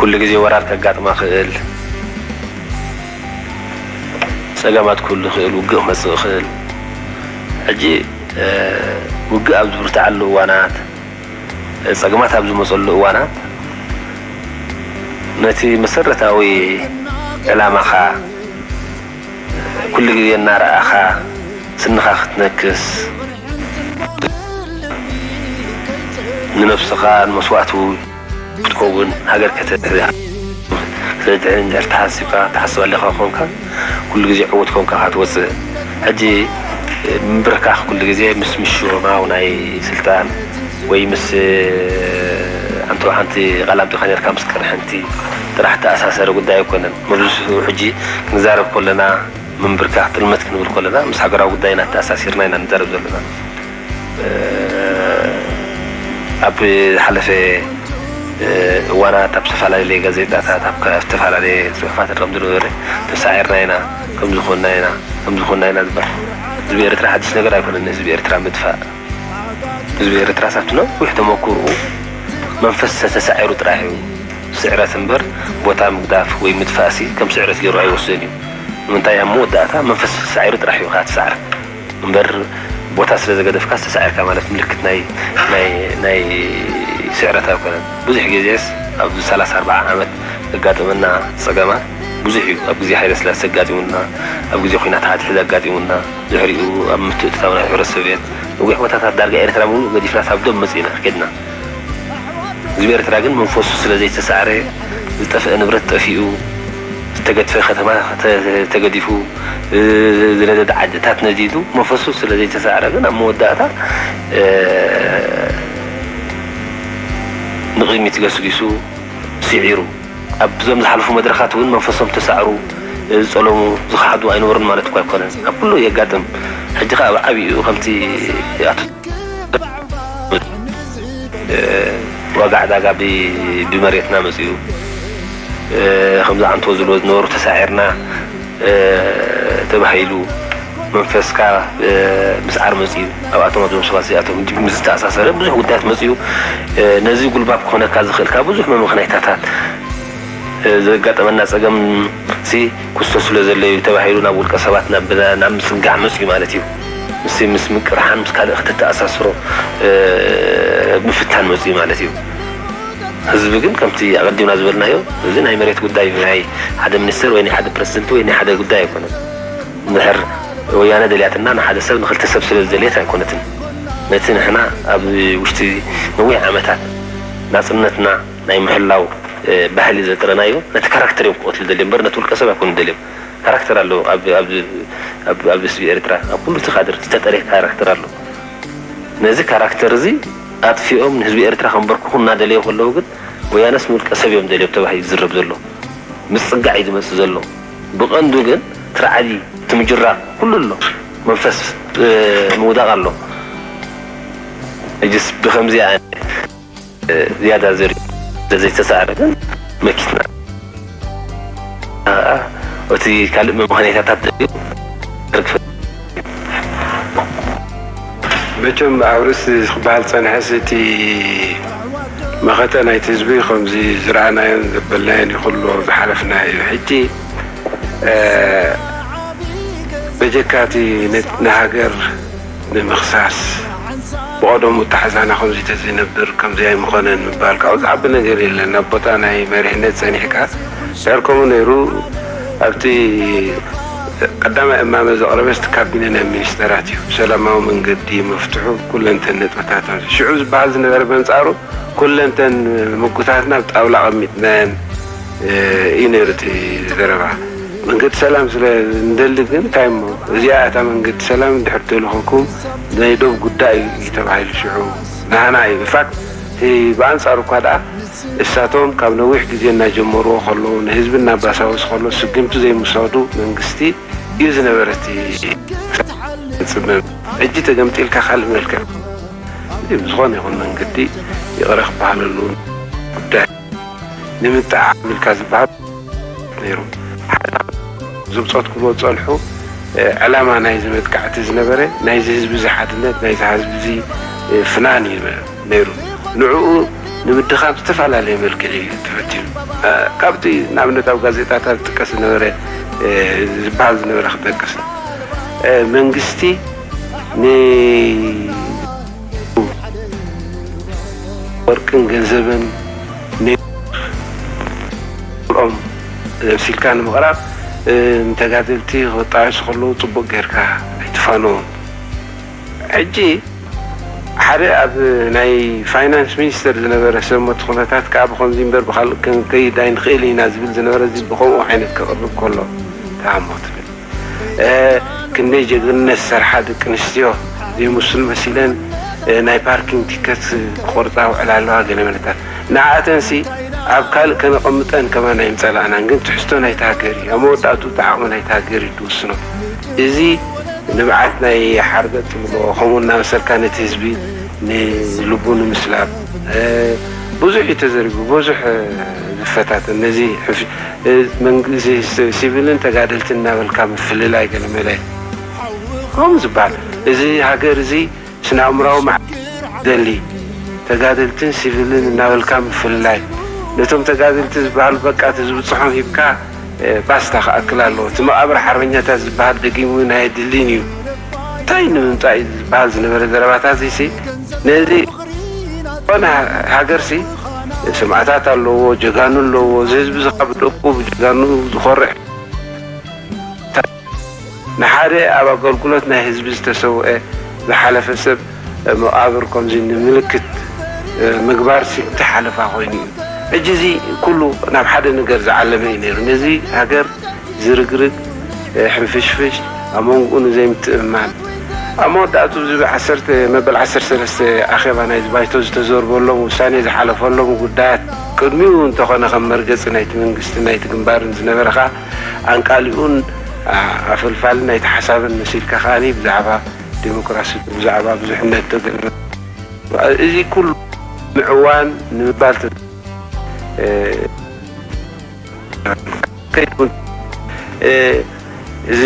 ኩሉ ግዜ ወራር ከጋጥማ ክእል፣ ጸገማት ክህሉ ክእል፣ ውግእ ክመጽእ ክእል። ሕጂ፣ እ፣ ውግእ ኣብ ዝብርትዓሉ እዋናት፣ ጸገማት ኣብ ዝመጸሉ እዋናት ነቲ መሰረታዊ ዕላማኻ ኩሉ ግዜ እናረኣኻ ስንኻ ክትነክስ፣ ንነብስኻ ንመስዋእቲ ክትከውን፣ ሃገር ከተድሕን፣ ከተድሕን እንድሕር ተሓሲብካ፣ ትሓስብ ኣለኻ ኮንካ፣ ኩሉ ግዜ ዕዉት ኮንካ ኢኻ ትወጽእ። ሕጂ ምብርካኽ ኩሉ ግዜ ምስ ምሽማው ናይ ስልጣን ወይ ምስ ኣንተ ሓንቲ ቃል ኣምጢኻ ነርካ ምስ ቅርሕንቲ ጥራሕ ተኣሳሰረ ጉዳይ ኣይኮነን። መብዝሕትኡ ሕጂ ክንዛረብ ከለና ምንብርካኽ ጥልመት ክንብል ከለና ምስ ሃገራዊ ጉዳይና ተኣሳሲርና ኢና ንዛረብ ዘለና። እ፣ ኣብ ዝሓለፈ፣ እ፣ እዋናት ኣብ ዝተፈላለየ ጋዜጣታት፣ ኣብ ከ-፣ ኣብ ዝተፈላለየ ጽሑፋት ከም ዝነበረ ተሳዒርና ኢና፣ ከም ዝኾንና ኢና፣ ከም ዝኾንና ኢና ዝበሃል። ህዝቢ ኤርትራ ሓድሽ ነገር ኣይኮነን፣ ህዝቢ ኤርትራ ምጥፋእ። ህዝቢ ኤርትራ ሳብቲ ነዊሕ ተመኩርኡ መንፈስ ተሳዒሩ ጥራሕ እዩ። ስዕረት እምበር ቦታ ምግዳፍ ወይ ምጥፋእሲ ከም ስዕረት ገይሩ ኣይወስደን እዩ። ንምንታይ ኣብ መወዳእታ መንፈስ ተሳዒሩ ጥራሕ እዩ ከኣ ትስዓር። እምበር ቦታ ስለ ዘገደፍካ ዝተሳዒርካ ማለት ምልክት ናይ፣ ናይ፣ ናይ ስዕረት ኣይኮነን። ብዙሕ ግዜስ ኣብ ሰላሳ ኣርብዓ ዓመት ዘጋጠመና ጸገማት ብዙሕ እዩ። ኣብ ግዜ ሃይለ ስላሴ ኣጋጢሙና፣ ኣብ ግዜ ኲናት ሓድሕድ ኣጋጢሙና፣ ድሕሪኡ ኣብ ምትእትታው ናይ ሕብረት ሶቭየት፣ ነዊሕ ቦታታት ዳርጋ ኤርትራ ምሉእ ገዲፍና ሳብ ዶብ መጺእና ከድና። ህዝቢ ኤርትራ ግን መንፈሱ ስለ ዘይተሳዕረ፣ ዝጠፍአ ንብረት ጠፊኡ፣ ዝተገድፈ ከተማ ተ-፣ ተገዲፉ፣ ዝነደደ ዓድታት ነዲዱ፣ መንፈሱ ስለ ዘይተሳዕረ ግን ኣብ መወዳእታ፣ እ፣ ንቕድሚት ገስጊሱ ስዒሩ። ኣብዞም ዝሓለፉ መድረኻት እውን መንፈሶም ተሳዕሩ፣ ዝጸለሙ፣ ዝኸሓዱ ኣይነበሩን ማለት እኳ ኣይኮነን። ኣብ ኩሉ የጋጥም። ሕጂ ኸኣ ኣብ ዓቢኡ ከምቲ ኣቶ፣ እ፣ ዋጋ ዕዳጋ ብ-፣ ብመሬትና መጺኡ፣ እ፣ ከምዚ ዓንቶ ዝብሎ ዝነበሩ ተሳዒርና፣ እ፣ ተባሂሉ መንፈስካ፣ እ፣ ምስዓር መጺኡ። ኣብኣቶም ኣብዞም ሰባት እዚኣቶም ምስ ዝተኣሳሰረ ብዙሕ ጉዳያት መጺኡ። እ፣ ነዚ ጉልባብ ክኾነካ ዝኽእል ካብ ብዙሕ መምኽነይታታት፣ እ፣ ዘጋጠመና ጸገም ሲ ክስቶ ስለ ዘሎ እዩ ተባሂሉ ናብ ውልቀ ሰባት ናብ፣ ናብ ምጽጋዕ መጺኡ ማለት እዩ። ምስ፣ ምስ ምቅርሓን ምስ ካልእ ክትተኣሳስሮ፣ እ፣ ምፍታን መጺኡ ማለት እዩ። ህዝቢ ግን ከምቲ ኣቐዲምና ዝበልናዮ፣ እዚ ናይ መሬት ጉዳይ እዩ፣ ናይ ሓደ ሚኒስተር ወይ ናይ ሓደ ፕረዚደንት ወይ ናይ ሓደ ጉዳይ ኣይኮነን። እንድሕር ወያነ ደልያትና ንሓደ ሰብ ንኽልተ ሰብ ስለ ዝደልየት ኣይኮነትን። ነቲ ንሕና ኣብ ውሽጢ ነዊሕ ዓመታት ናጽነትና ናይ ምሕላው፣ እ፣ ባህሊ ዘጥረናዮ፣ ነቲ ካራክተር እዮም ክቐትሉ ደልዮም እምበር ነቲ ውልቀ ሰብ ኣይኮኑን ደልዮም። ካራክተር ኣሎ ኣብ፣ ኣብ፣ ኣብ፣ ኣብ ህዝቢ ኤርትራ፣ ኣብ ኩሉ እቲ ካድር ዝተጠርየ ካራክተር ኣሎ። ነዚ ካራክተር እዚ ኣጥፊኦም ንህዝቢ ኤርትራ ከንበርክኹ እናደለዩ ከለዉ ግን፣ ወያነስ ንውልቀ ሰብ እዮም ደልዮም ተባሂሉ ዝዝረብ ዘሎ። ምጽጋዕ እዩ ዝመጽእ ዘሎ። ብቐንዱ ግን እቲ ራዕዲ፣ እቲ ምጅራር ኩሉ ኣሎ። መንፈስ፣ እ፣ ምውዳቕ ኣሎ። እጅስ ብኸምዚ ዓይነት፣ እ፣ ዝያዳ ዘሪኡ ዘይተሳዕረ ግን መኪትና፣ እ፣ እቲ ካልእ መምኸኔታታት ደልዩ ርግፈ መቸም ኣብ ርእሲ ክበሃል ጸንሐስ እቲ መኸተ ናይቲ ህዝቢ ከምዚ ዝረኣናዮን ዘበልናዮን እዩ ኩሉ ዝሓለፍናዮ እዩ። ሕጂ፣ እ፣ በጀካ እቲ ነ-፣ ንሃገር ንምኽሳስ ብቐደሙ ኣተሓዛና ከምዚ ተዘይነብር ከምዚ ኣይምኾነን ምባል ካብኡ ዝዓቢ ነገር የለን። ኣብ ቦታ ናይ መሪሕነት ጸኒሕካ ድሕር ከምኡ ነይሩ ኣብቲ ቀዳማይ እማመ ዘቕረበ እቲ ካቢነ ናይ ሚኒስተራት እዩ። ብሰላማዊ መንገዲ መፍትሑ ኩለንተን ነጥብታት ኣብዚ ሽዑ ዝበሃል ዝነበረ በንጻሩ ኩለንተን ምጉታትና ኣብ ጣውላ ኣቐሚጥናየን እዩ ነይሩ እቲ ዘረባ። መንገዲ ሰላም ስለ እንደሊ ግን እንታይ እሞ እዚኣ እታ መንገዲ ሰላም እንድሕር ተልእኾኩም ናይ ዶብ ጉዳይ እዩ ተባሂሉ ሽዑ ናህና እዩ። ኢንፋክት እቲ ብኣንጻሩ እኳ ደኣ እሳቶም ካብ ነዊሕ ግዜ እናጀመርዎ ከለዉ ንህዝቢ እናባሳወሱ ከለዉ ስግምቲ ዘይምውሳዱ መንግስቲ እዩ ዝነበረ እቲ ጽመም። ሕጂ ተገምጢልካ ካልእ መልክዕ እዚ ብዝኾነ ይኹን መንገዲ ይቕረ ክበሃለሉ ጉዳይ ንምጥዓም ኢልካ ዝበሃል ነይሩ። ሓደ ዝብጾት ክብሎ ዝጸንሑ ዕላማ ናይዚ መጥቃዕቲ ዝነበረ ናይዚ ህዝቢ እዚ ሓድነት ናይዚ ህዝቢ እዚ ፍናን እዩ ነይሩ። ንዕኡ ንምድኻም ዝተፈላለየ መልክዕ እዩ ተፈቲኑ። ካብቲ ንኣብነት ኣብ ጋዜጣታት ዝጥቀስ ዝነበረ ዝበሃል ዝነበረ ክጠቅስ መንግስቲ ን ወርቅን ገንዘብን ኔሮም መሲልካ ንምቕራብ ንተጋደልቲ ክጣየሱ ከለዉ ጽቡቕ ጌርካ ኣይትፋነዎም። ሕጂ ሓደ ኣብ ናይ ፋይናንስ ሚኒስተር ዝነበረ ሰብ ሞት ኩነታት ከኣ ብኸምዚ እምበር ብኻልእ ክንከይድ ኣይንኽእል ኢና ዝብል ዝነበረ እዚ ብኸምኡ ዓይነት ከቕርብ ከሎ ተሃሞ ትብል። ክንደይ ጀግንነት ዝሰርሓ ደቂ ኣንስትዮ ዘይምስሉ መሲለን ናይ ፓርኪንግ ቲከት ክቆርፃ ውዕላ ኣለዋ ገለ መለታት ንዓኣተንሲ ኣብ ካልእ ከነቐምጠን ከማን ኣይምፀላእናን ግን ትሕዝቶ ናይቲ ሃገር እዩ ኣብ መወዳእትኡ እቲ ዓቕሚ ናይቲ ሃገር እዩ ዝውስኖ እዚ ንብዓት ናይ ሓርገፅ ትብሎ ከምኡ እናመሰልካ ነቲ ህዝቢ ንልቡ ንምስላብ ብዙሕ እዩ ተዘሪቡ ብዙሕ ዝፈታተን ነዚ ሲቪልን ተጋደልትን እናበልካ ምፍልላይ ገለመለ ከምኡ ዝበሃል እዚ ሃገር እዚ ስነ ኣእምራዊ ማዕበል ዘሊ ተጋደልትን ሲቪልን እናበልካ ምፍልላይ ነቶም ተጋደልቲ ዝበሃሉ በቃ እቲ ዝብፅሖም ሂብካ ባስታ ክኣክል ኣለዎ እቲ መቓብር ሓርበኛታት ዝበሃል ደጊሙ ናይ ድልን እዩ እንታይ ንምምፃእ እዩ ዝበሃል ዝነበረ ዘረባታት እዚ ነዚ ዝኾነ ሃገርሲ ሰማእታት ኣለዎ፣ ጀጋኑ ኣለዎ። እዚ ህዝቢ እዚ ካብ ደቁ ብጀጋኑ ዝኾርዕ ንሓደ ኣብ ኣገልግሎት ናይ ህዝቢ ዝተሰውአ ዝሓለፈ ሰብ መቓብር ከምዚ ንምልክት ምግባር ሲ እቲ ሓለፋ ኮይኑ እዩ። ሕጂ እዚ ኩሉ ናብ ሓደ ነገር ዝዓለመ እዩ ነይሩ። ነዚ ሃገር ዝርግርግ፣ ሕንፍሽፍሽ፣ ኣብ መንጎኡ ንዘይምትእምማን፣ ኣብ መወዳእቱ እዚ ዓሰርተ መበል ዓሰርተ ሰለስተ ኣኼባ ናይዚ ባይቶ ዝተዘርበሎም፣ ውሳኔ ዝሓለፈሎም ጉዳያት፣ ቅድሚኡ እንተኾነ ከም መርገጺ ናይቲ መንግስትን ናይቲ ግንባርን ዝነበረ ኸኣ ኣንቃሊኡን ኣፈልፋልን ናይቲ ሓሳብን መሲልካ ከኣ ብዛዕባ ዴሞክራሲ፣ ብዛዕባ ብዙሕነት ተገ-፣ እዚ ኩሉ ምዕዋን ንምባል ተ-፣ እ፣ ከይትውን፣ እ፣ እዚ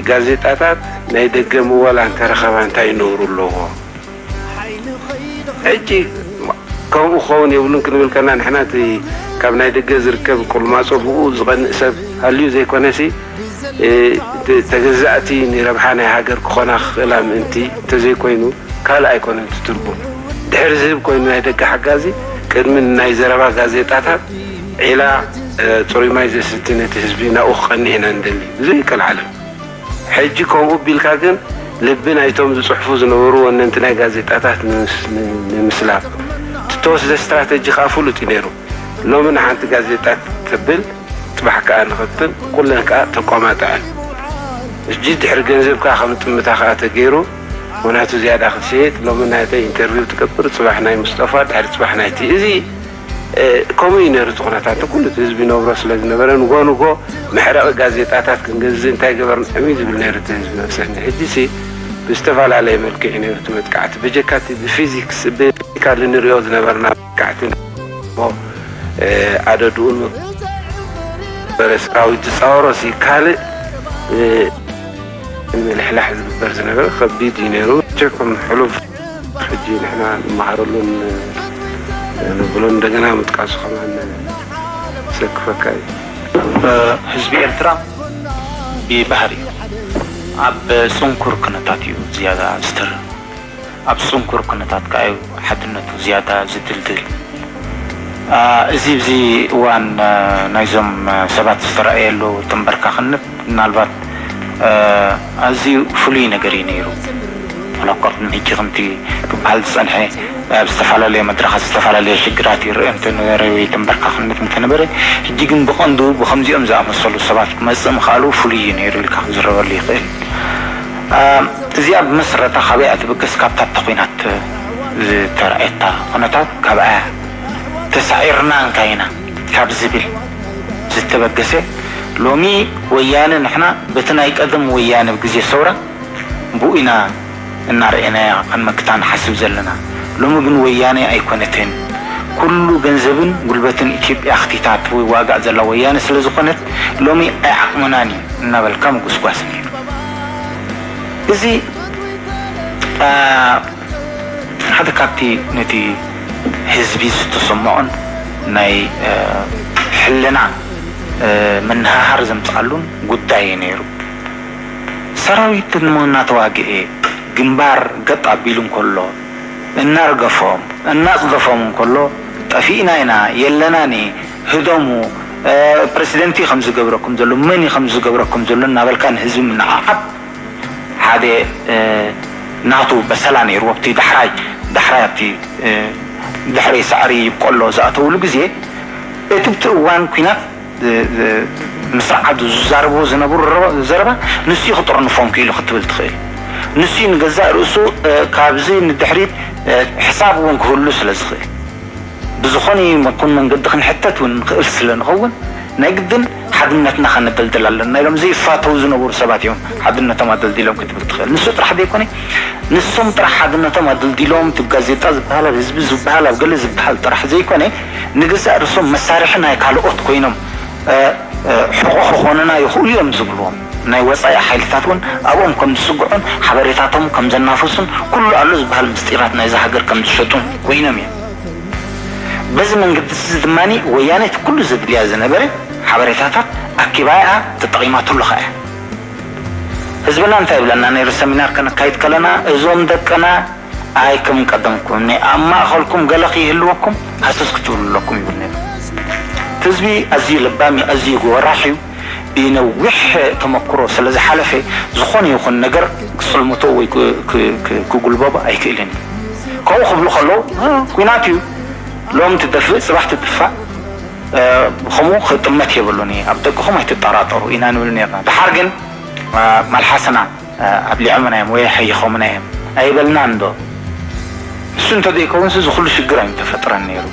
ጋዜጣታት ናይ ደገ ምወላ እንተረኸባ እንታይ ነውሩ ኣለዎ? ሕጂ ከምኡ ክኸውን የብሉን ክንብል ከና፣ ንሕና እቲ ካብ ናይ ደገ ዝርከብ ቁልማጾ ብኡ ዝቐንእ ሰብ ሃልዩ ዘይኮነሲ፣ እ፣ ተ-፣ ተገዛእቲ ንረብሓ ናይ ሃገር ክኾና ክኽእላ ምእንቲ እንተዘይኮይኑ፣ ካልእ ኣይኮነን እቲ ትርጉም። ድሕሪ ዝህብ ኮይኑ ናይ ደገ ሓጋዚ፣ ቅድሚ ናይ ዘረባ ጋዜጣታት ዒላ፣ እ፣ ጽሩይ ማይ ዘስቲ ነቲ ህዝቢ ናብኡ ክቐንእ ኢና ንደሊ። ብዘይቀልዓለም። ሕጂ ከምኡ ቢልካ ግን ልቢ ናይቶም ዝጽሕፉ ዝነበሩ ወነንቲ ናይ ጋዜጣታት ንምስ-፣ ን-፣ ንምስላብ እተወስደ ስትራተጂ ከኣ ፍሉጥ እዩ ነይሩ። ሎሚ ንሓንቲ ጋዜጣ ተብል፣ ጽባሕ ከኣ ንኸብትን፣ ኩለን ከኣ ተቋማጥዐን። ሕጂ ድሕሪ ገንዘብ ከኣ ከም ጥምታ ከኣ ተገይሩ፣ ምኽንያቱ ዝያዳ ክትሸይጥ፣ ሎሚ ናተይ ኢንተርቪው ትገብር፣ ጽባሕ ናይ ሙስጠፋ፣ ድሕሪ ጽባሕ ናይቲ። እዚ እ፣ ከምኡ እዩ ነይሩ እቲ ኩነታት። ኩሉ እቲ ህዝቢ ይነብሮ ስለ ዝነበረ፣ ንጎ ንጎ መሕረቒ ጋዜጣታት ክንገዝእ እንታይ ገበርና ከመይ ዝብል ነይሩ እቲ ህዝቢ መሰለኒ። ሕጂሲ ብዝተፈላለየ መልክዕ እዩ ነይሩ እቲ መጥቃዕቲ። በጀካ እቲ ብፊዚክስ፣ ብፊዚካል እንሪኦ ዝነበርና መጥቃዕቲ እሞ፣ እ፣ ኣደድኡን በረ ሰራዊት ዝጻወሮ ሲ ካልእ፣ እ፣ ምልሕላሕ ዝግበር ዝነበረ ከቢድ እዩ ነይሩ። ቸኮም ሕሉፍ ሕጂ ንሕና ንመሃረሉን ንብሎን እንደገና ምጥቃሱ ከማን ዘክፈካ እዩ። ህዝቢ ኤርትራ ብባህሪኡ ኣብ ጽንኩር ኩነታት እዩ ዝያዳ ዝተርፍ። ኣብ ጽንኩር ኩነታት ከኣ እዩ ሓድነቱ ዝያዳ ዝድልድል። አ፣ እዚ ኣብዚ እዋን፣ አ፣ ናይዞም፣ አ፣ ሰባት ዝተራእየሉ ተንበርካኽነት ምናልባት፣ አ፣ ኣዝዩ ፍሉይ ነገር እዩ ነይሩ። ዋላ እኳ ቅድሚ ሕጂ ከምቲ ክበሃል ዝጸንሐ ኣብ ዝተፈላለየ መድረኻት ዝተፈላለየ ሽግራት ይረአ እንተነበረ ወይ ተንበርካኽነት እንተነበረ፣ ሕጂ ግን ብቐንዱ ብኸምዚኦም ዝኣመሰሉ ሰባት ክመጽእ ምኽኣሉ ፍሉይ እዩ ነይሩ ኢልካ ክዝረበሉ ይኽእል። አ፣ እዚኣ ብመሰረታ ካበይ እያ ትብገስ? ካብታ እታ ኲናት ዝተራእየታ ኩነታት ካብኣ ተሳዒርና እንካ ኢና ካብ ዝብል ዝተበገሰ፣ ሎሚ ወያነ ንሕና በቲ ናይ ቀደም ወያነ ኣብ ግዜ ሰውራ ብኡ ኢና እናረኣናያ ክንመክታ ንሓስብ ዘለና። ሎሚ ግን ወያነ ኣይኮነትን። ኩሉ ገንዘብን ጉልበትን ኢትዮጵያ ኣኽቲታ ትዋጋእ ዘላ ወያነ ስለ ዝኾነት፣ ሎሚ ኣይዓቕመናን እዩ እናበልካ ምጉስጓስ ነይሩ። እዚ፣ አ፣ ሓደ ካብቲ ነቲ ህዝቢ ዝተሰምዖን ናይ፣ እ፣ ሕልና፣ እ፣ ምንህሃር ዘምጽኣሉን ጉዳይ እዩ ነይሩ። ሰራዊት እሞ እናተዋግኤ ግንባር ገጥ ኣቢሉ እንከሎ፣ እናርገፎም፣ እናጽደፎም እንከሎ፣ "ጠፊእና ኢና፣ የለናን፣ ህደሙ፣ እ፣ ፕረሲደንት እዩ ከም ዝገብረኩም ዘሎ፣ መን እዩ ከም ዝገብረኩም ዘሎ?" እናበልካ ንህዝቢ ምንዓዓብ ሓደ፣ እ፣ ናቱ በሰላ ነይርዎ። ኣብቲ ዳሕራይ፣ ዳሕራይ ኣብቲ፣ እ፣ ድሕሪ ሳዕሪ ይብቆሎ ዝኣተውሉ ግዜ፣ እቲ ብቲ እዋን ኲናት ዝ-፣ ዝ-፣ ምስ ዓዱ ዝዛረብዎ ዝነበሩ ረባ-፣ ዘረባ ንሱ እዩ ክጥርንፎም ክኢሉ ክትብል ትኽእል። ንሱ እዩ ንገዛእ ርእሱ፣ እ፣ ካብዚ ንድሕሪት፣ እ፣ ሕሳብ እውን ክህሉ ስለ ዝኽእል። ብዝኾነ ይኹን መንገዲ ክንሕተት እውን ንኽእል ስለ ንኸውን፣ ናይ ግድን ሓድነትና ከነደልድል ኣለና ኢሎም ዘይፋተው ዝነበሩ ሰባት እዮም ሓድነቶም ኣደልዲሎም ክትብል ትኽእል። ንሱ ጥራሕ ዘይኮነ፣ ንሶም ጥራሕ ሓድነቶም ኣደልዲሎም፣ እቲ ጋዜጣ ዝበሃል፣ ኣብ ህዝቢ ዝበሃል፣ ኣብ ገለ ዝበሃል ጥራሕ ዘይኮነ፣ ንገዛእ ርእሶም መሳርሒ ናይ ካልኦት ኮይኖም፣ እ፣ እ፣ ሕቖ ክኾኑና ይኽእሉ እዮም ዝብልዎም፣ ናይ ወጻኢ ሓይልታት እውን ኣብኦም ከም ዝስግዑን ሓበሬታቶም ከም ዘናፈሱን፣ ኩሉ ኣሎ ዝበሃል ምስጢራት ናይዛ ሃገር ከም ዝሸጡን ኮይኖም እዮም። በዚ መንገዲ እዚ ድማ ወያነ እቲ ኩሉ ዘድልያ ዝነበረ ሓበሬታታት ኣኪባ እያ፣ ተጠቒማትሉ ኸኣ እያ። ህዝብና እንታይ ይብለና ነይሩ? ሰሚናር ከነካይድ ከለና፣ "እዞም ደቅና ኣይከም ቀደምኩም፣ ኣብ ማእኸልኩም ገለ ክይህልወኩም ሃሰስ ክትብሉ ኣለኩም" ይብል ነይሩ። እቲ ህዝቢ ኣዝዩ ለባም እዩ፣ ኣዝዩ ጎራሕ እዩ። ብነዊሕ ተመክሮ ስለ ዝሓለፈ፣ ዝኾነ ይኹን ነገር ክጽልምቶ ወይ ክ-፣ ክ-፣ ክ-፣ ክጉልበቦ ኣይክእልን እዩ። ከምኡ ክብሉ ከለዉ፣ "እ፣ ኲናት እዩ፣ ሎም ትደፍእ፣ ጽባሕ ትድፋእ፣ ከምኡ ክጥመት የብሉን እዩ። ኣብ ደቅኹም ኣይትጠራጠሩ ኢና ንብል ነርና። ደሓር ግን፣ እ፣ መልሓስና፣ እ፣ ኣብሊዖምና እዮም ወይ ሓይኾምና እዮም ኣይበልናን ዶ? እሱ እንተዘይከውንስ እዚ ኩሉ ሽግር ኣይምተፈጥረን ነይሩ።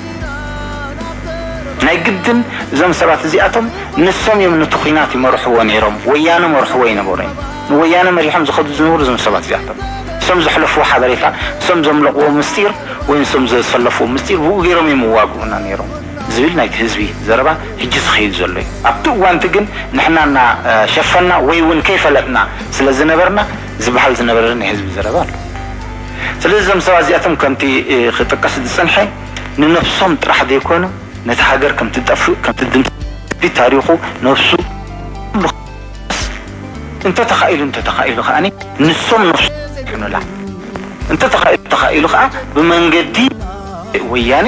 ናይ ግድን እዞም ሰባት እዚኣቶም ንሶም እዮም ነቲ ኲናት ይመርሕዎ ነይሮም፣ ወያነ መርሕዎ ኣይነበሩን። ንወያነ መሪሖም ዝኸዱ ዝነበሩ እዞም ሰባት እዚኣቶም። ንሶም ዘሕለፍዎ ሓበሬታ፣ ንሶም ዘምለቕዎ ምስጢር ወይ ንሶም ዘሰለፍዎ ምስጢር ብኡ ገይሮም እዮም ይዋግኡና ነይሮም ዝብል ናይቲ ህዝቢ ዘረባ ሕጂ ዝኸይድ ዘሎ እዩ። ኣብቲ እዋንቲ ግን ንሕና እና ሸፈና ወይ እውን ከይፈለጥና ስለ ዝነበርና ዝበሃል ዝነበረ ናይ ህዝቢ ዘረባ ኣሎ። ስለዚ እዞም ሰባት እዚኣቶም ከምቲ፣ እ፣ ክጥቀስ ዝጸንሐ ንነፍሶም ጥራሕ ዘይኮነ ነቲ ሃገር ከም ትጠፍእ፣ ከም ትድምሰስ፣ ታሪኹ ነፍሱ ኩሉ እንተ ተኻኢሉ፣ እንተ ተኻኢሉ ከኣ ንሶም ነፍሱ ይሕኑላ። እንተ ተኻኢሉ፣ ተኻኢሉ ከኣ ብመንገዲ ወያኔ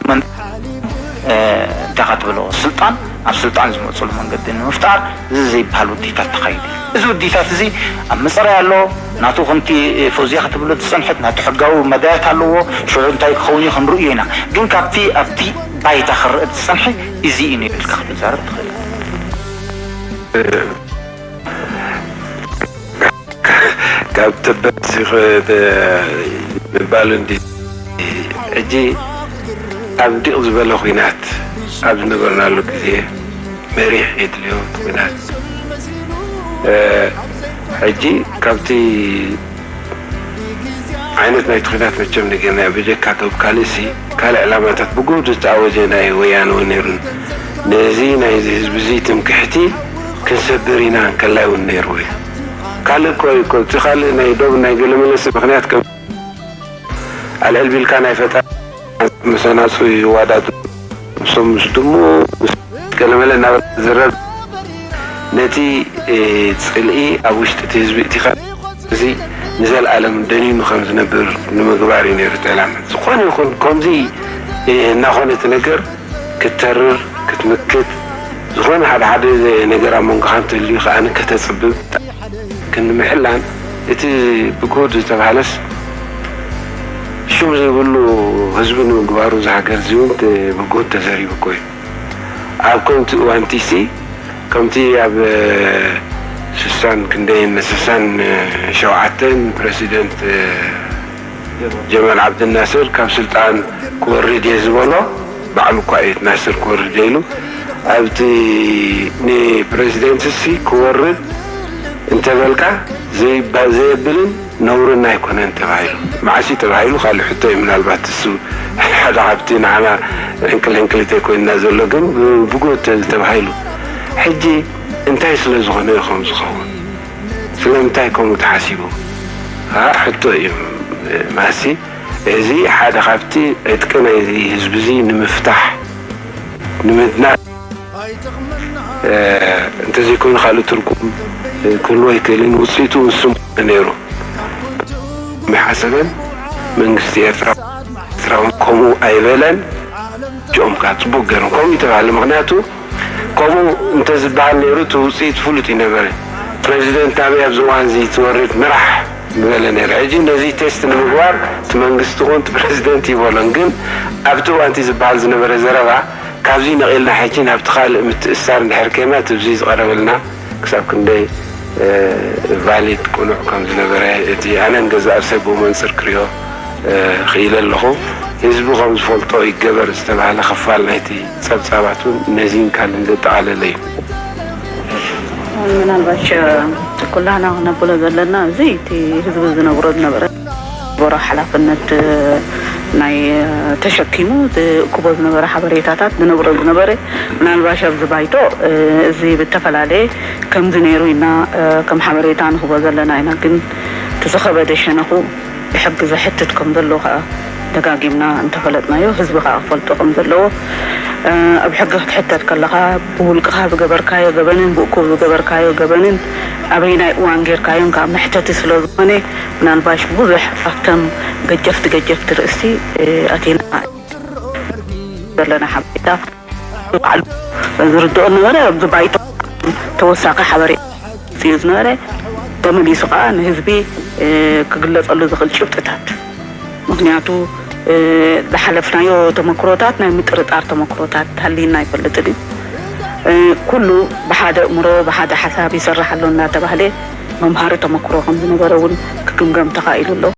መን-፣ እ፣ እንታይ ክትብሎ፣ ስልጣን፣ ኣብ ስልጣን ዝመጽሉ መንገዲ ንምፍጣር እዚ ዘይበሃል ውዲታት ተኻይዱ። እዚ ውዲታት እዚ ኣብ ምጽራይ ኣሎ። ናቱ ከምቲ ፎዝያ ክትብሎ ዝጸንሐት ናቱ ሕጋዊ መዳያት ኣለዎ። ሽዑ እንታይ ክኸውን እዩ ክንርእዮ ኢና። ግን ካብቲ ኣብቲ ባይታ ክረአ ዝጸንሐ እዚ እዩ ኢልካ ክትዛረብ ትኽእል። ካብ ተበግሲ ምባሉ እንዲ ሕጂ ኣብ ዲቕ ዝበለ ኹናት ኣብ ዝነበርናሉ ግዜ መሪሕ የድልዮ ኹናት። እ፣ ሕጂ ካብቲ ዓይነት ናይቲ ኹናት መቸም ነገርና ብጀካ ዶብ ካልእሲ ካልእ ዕላማታት ብጉድ ዝተኣወጀ ናይ ወያነ እውን ነይሩን። ነዚ ናይዚ ህዝቢ እዚ ትምክሕቲ ክንሰብር ኢና እንከላይ እውን ነይርዎ እዩ። ካልእ እኮ እዩ እኮ፣ እቲ ካልእ ናይ ዶብ ናይ ገለመለሲ ምኽንያት ከም ኣልዕል ቢልካ ናይ ፈጣሪ ምስ ኣናጹ ይዋዳዱ። ንሶም ምስ ድሙ ምስ ገለመለ እናበለ ዝረብ ነቲ፣ እ፣ ጽልኢ ኣብ ውሽጢ እቲ ህዝቢ እቲኻ እዚ ንዘለኣለም ደኒኑ ከም ዝነብር ንምግባር እዩ ነይሩ እቲ ዕላማ። ዝኾነ ይኹን ከምዚ፣ እ፣ እናኾነ እቲ ነገር ክትተርር፣ ክትምክት፣ ዝኾነ ሓደ ሓደ ነገር ኣብ መንጎኻ እንተልዩ ከኣ ከተጽብብ ክንምሕላን እቲ ብጉድ ዝተባህለስ ሽም ዘይብሉ ህዝቢ ንምግባሩ እዚ ሃገር እዚ እውን ብጉድ ተዘሪቡ እኮ እዩ። ኣብ ከምቲ እዋን ቲሲ ከምቲ ኣብ ስሳን ክንደይን ስሳን ሸውዓተን ፕረሲደንት ጀማል ዓብድናስር ካብ ስልጣን ክወርድ እየ ዝበሎ ባዕሉ እኳ እዩ ናስር ክወርድ ኢሉ ኣብቲ ንፕረዚደንትሲ ክወርድ እንተበልካ ዘይባ-፣ ዘየብልን ነውርን ኣይኮነን ተባሂሉ። መዓስ እዩ ተባሂሉ ካልእ ሕቶ እዩ። ምናልባት እሱ ሓደ ካብቲ ንዓና ዕንቅልዕንቅሊት ኣይኮንና ዘሎ ግን ብ-፣ ብጎ ተ-፣ ተባሂሉ። ሕጂ እንታይ ስለ ዝኾነ እዩ ከምኡ ዝኸውን? ስለምንታይ ከምኡ ተሓሲቡ? አ፣ ሕቶ እዩ ማሲ። እዚ ሓደ ካብቲ ዕጥቂ ናይዚ ህዝቢ እዚ ንምፍታሕ፣ ንምድናር፣ እ፣ እንተዘይኮይኑ ካልእ ትርጉም፣ እ፣ ክህልዎ ኣይክእልን። ውፅኢቱ ንሱ ነይሩ። ምሓሰበን መንግስቲ ኤርትራ፣ ኤርትራውን ከምኡ ኣይበለን። እዚኦም ከኣ ጽቡቅ ገይሮም ከምኡ ይተባህለ። ምኽንያቱ ከምኡ እንተዝበሃል ነይሩ እቲ ውጽኢት ፍሉጥ እዩ ነበረ። ፕረዚደንት ኣበይ ኣብዚ እዋን እዚ ትወርድ ምራሕ ምበለ ነይረ። ሕጂ ነዚ ቴስት ንምግባር እቲ መንግስቲ ይኹን እቲ ፕረዚደንት ይበሎን። ግን ኣብቲ እዋን እቲ ዝበሃል ዝነበረ ዘረባ ካብዚ ነቒልና ሕጂ ናብቲ ካልእ ምትእስሳር እንድሕር ኬድና እቲ ኣብዚ ዝቐረበልና ክሳብ ክንደይ፣ እ፣ ቫሊድ ቅኑዕ ከም ዝነበረ እቲ ኣነን ገዛእ ርእሰይ ብኡ መንጽር ክሪኦ፣ እ፣ ክኢለ ኣለኹ። ህዝቢ ከም ዝፈልጦ ይገበር ዝተባህለ ክፋል ናይቲ ጸብጻባት እውን ነዚን ካልእን ዘጠቓለለ እዩ። ምናልባሽ ኩላህና ክነብሎ ዘለና እዚ እቲ ህዝቢ ዝነብሮ ዝነበረ ዝነበሮ ሓላፍነት ናይ ተሸኪሙ ዝእክቦ ዝነበረ ሓበሬታታት ዝነብሮ ዝነበረ ምናልባሽ ኣብዚ ባይቶ እዚ ብተፈላለየ ከምዚ ነይሩ ኢና ከም ሓበሬታ ንህቦ ዘለና ኢና ግን እቲ ዝኸበደ ሸነኹ ብሕጊ ዘሕትት ከም ዘሎ ከዓ ደጋጊምና እንተፈለጥናዮ ህዝቢ ከዓ ክፈልጦ ከም ዘለዎ ኣብ ሕጊ ክትሕተት ከለኻ ብውልቅኻ ዝገበርካዮ ገበንን ብእኩብ ዝገበርካዮ ገበንን ኣበይናይ እዋን ጌርካዮን ከዓ መሕተቲ ስለ ዝኾነ ምናልባሽ ብዙሕ ኣብተን ገጀፍቲ ገጀፍቲ ርእስቲ ኣቲና ዘለና ሓበሬታ ባዕሉ ዝርድኦ ነበረ ኣብዚ ባይቶ ተወሳኺ ሓበሬታ እዩ ዝነበረ ተመሊሱ ከዓ ንህዝቢ ክግለፀሉ ዝኽእል ጭብጥታት ምክንያቱ ዝሓለፍናዮ ተመክሮታት ናይ ምጥርጣር ተመክሮታት ሃሊና ኣይፈልጥን እዩ። ኩሉ ብሓደ እምሮ ብሓደ ሓሳብ ይሰርሕ ኣሎ እናተባህለ መምሃሪ ተመክሮ ከም ዝነበረ እውን ክግምገም ተኻኢሉ ኣሎ።